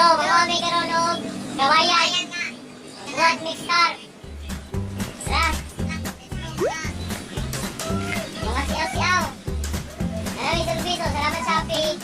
Manguha mi karon og kawayan. Buhat mixstar. Tara. Mga siyaw-siyaw. Maraming servisyo. Salamat, Shopee.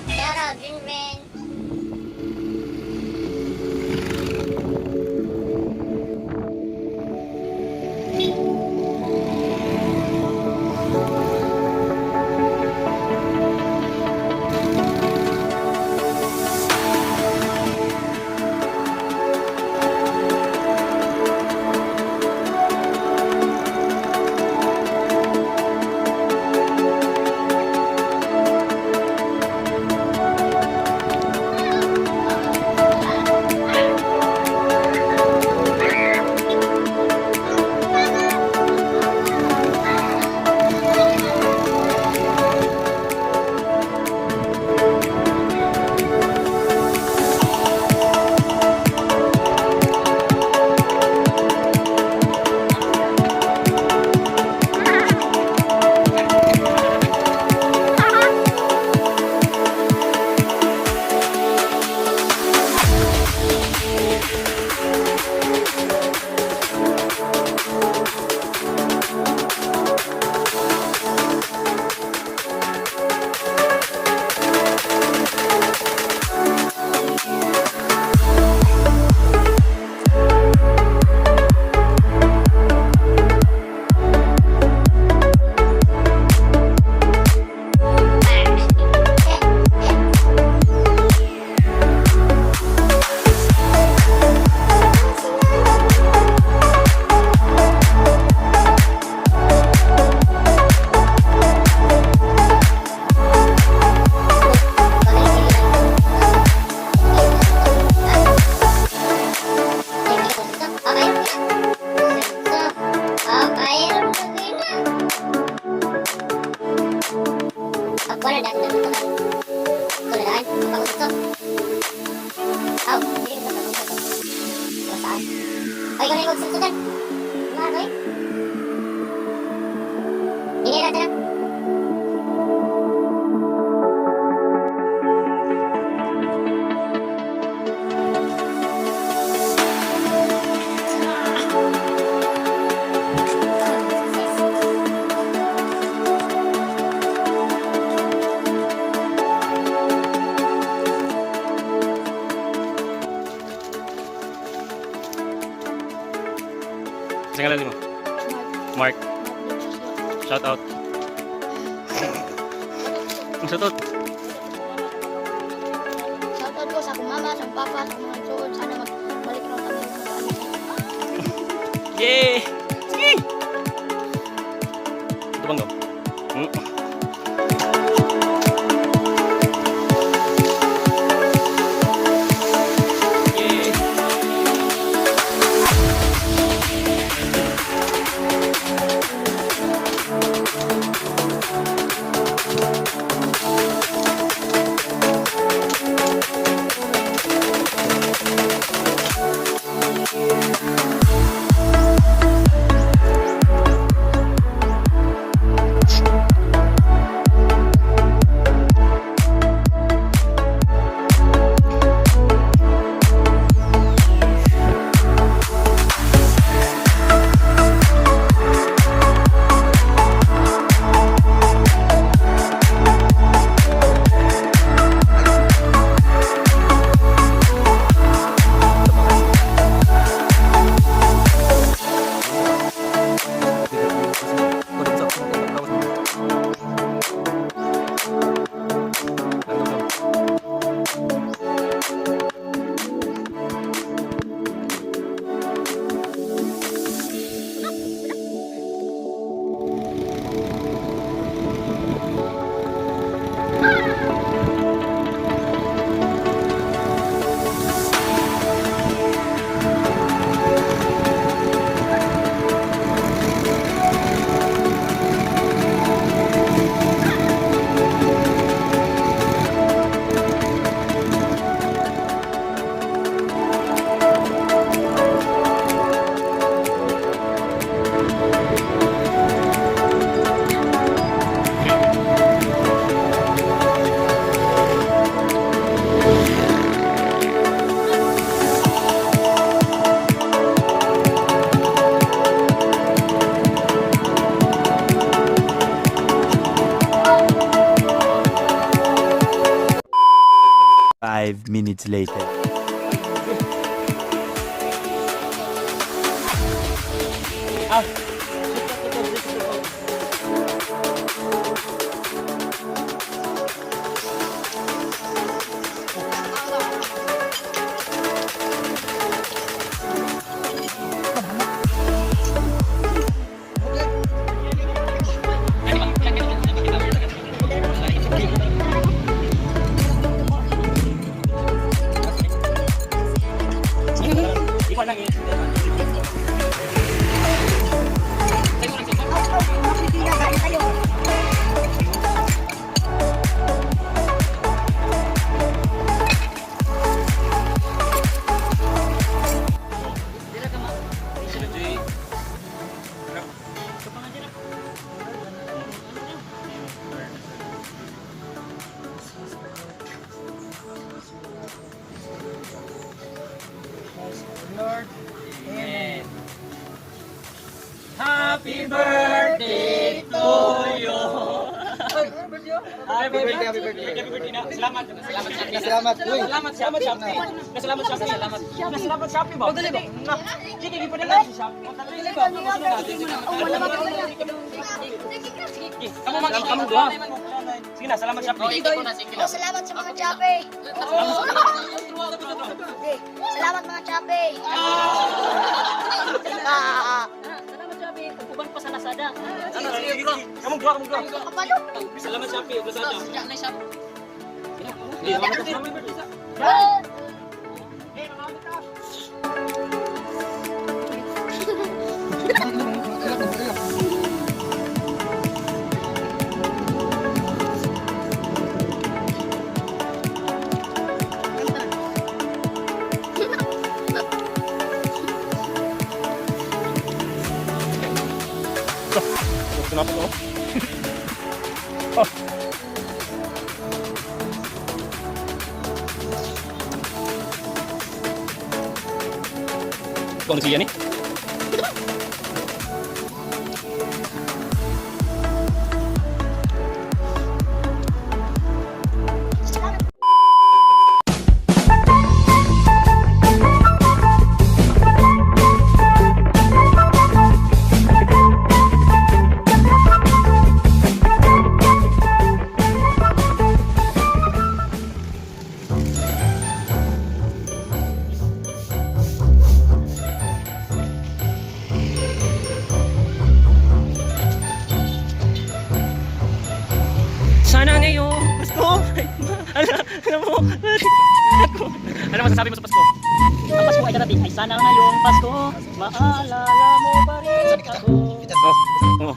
Shout out, Rinrin. Ay, ikaw na yung magsunsudan. Mga eh. Hindi na, tara. Sa ngalan mo? Mark. Shout out. Ang shout out. Shoutout ko sa akong mama, sa akong papa, sa akong mga igsoon. Sana magbalik na kami mag-ano. Yay! Sige! Ito bang go? Yay! 5 minutes later. Happy birthday to you. Happy birthday, happy birthday. Happy birthday na. Salamat. Salamat, Shopee. Salamat. Salamat, salamat, Shopee. Salamat, Shopee. Salamat. Salamat, Shopee ba? Dali ba? Sige, gipadala si Shopee. Dali ba? Sige, kamu mag kamu dua. Sige na, salamat, Shopee. Oh, salamat sa mga Chape. Okay, salamat mga Chape. Ah, Salamat, Shopee. Uban pa sa Lazada. Kamu dua, kamu dua. kapalo. Salamat, Shopee. Lazada. Ah. Kung siya ni? Sana ngayon, Pasko. Alam, alam mo, ano masasabi mo sa Pasko? Ang Pasko ay darating ay sana ngayong Pasko. Maalala mo pa rin ako. Oh, oh.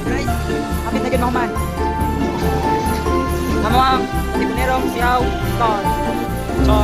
Guys, hapit na gid man. Amo ang Tibunerong Siaw Star. So,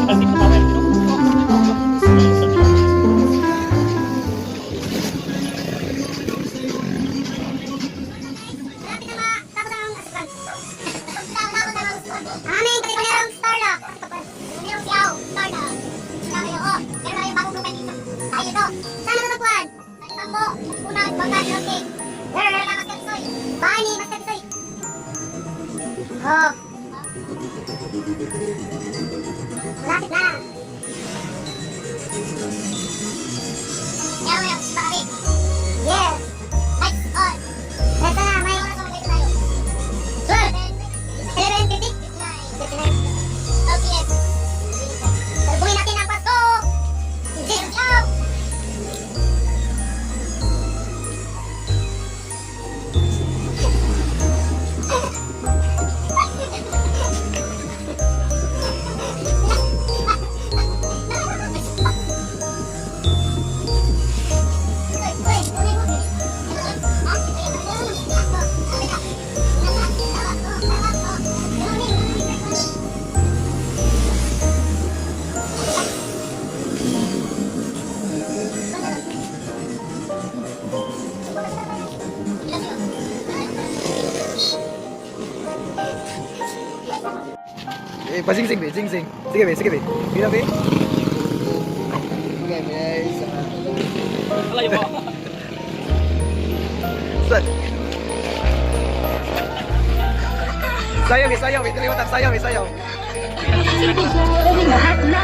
Kasi Kumo, Unang, Bangka, Norte. Master Bisoy. Bahay ni Master Bisoy. Oh. Malapit na. Kaya mo yung pakabi. Yes. Lights on. Ito na, may oras ang tayo. 12. 11:50. 59. Okay, yes. Salubungin natin ang Pasko! Zero out! Eh, pa-sing-sing, be, sing-sing. Sige, be, sige, be. Sige, be. Okay, be. Isa. Alayo mo. Sayaw, be, sayaw, be. Dali mo, sayaw, be, sayaw. Lahat na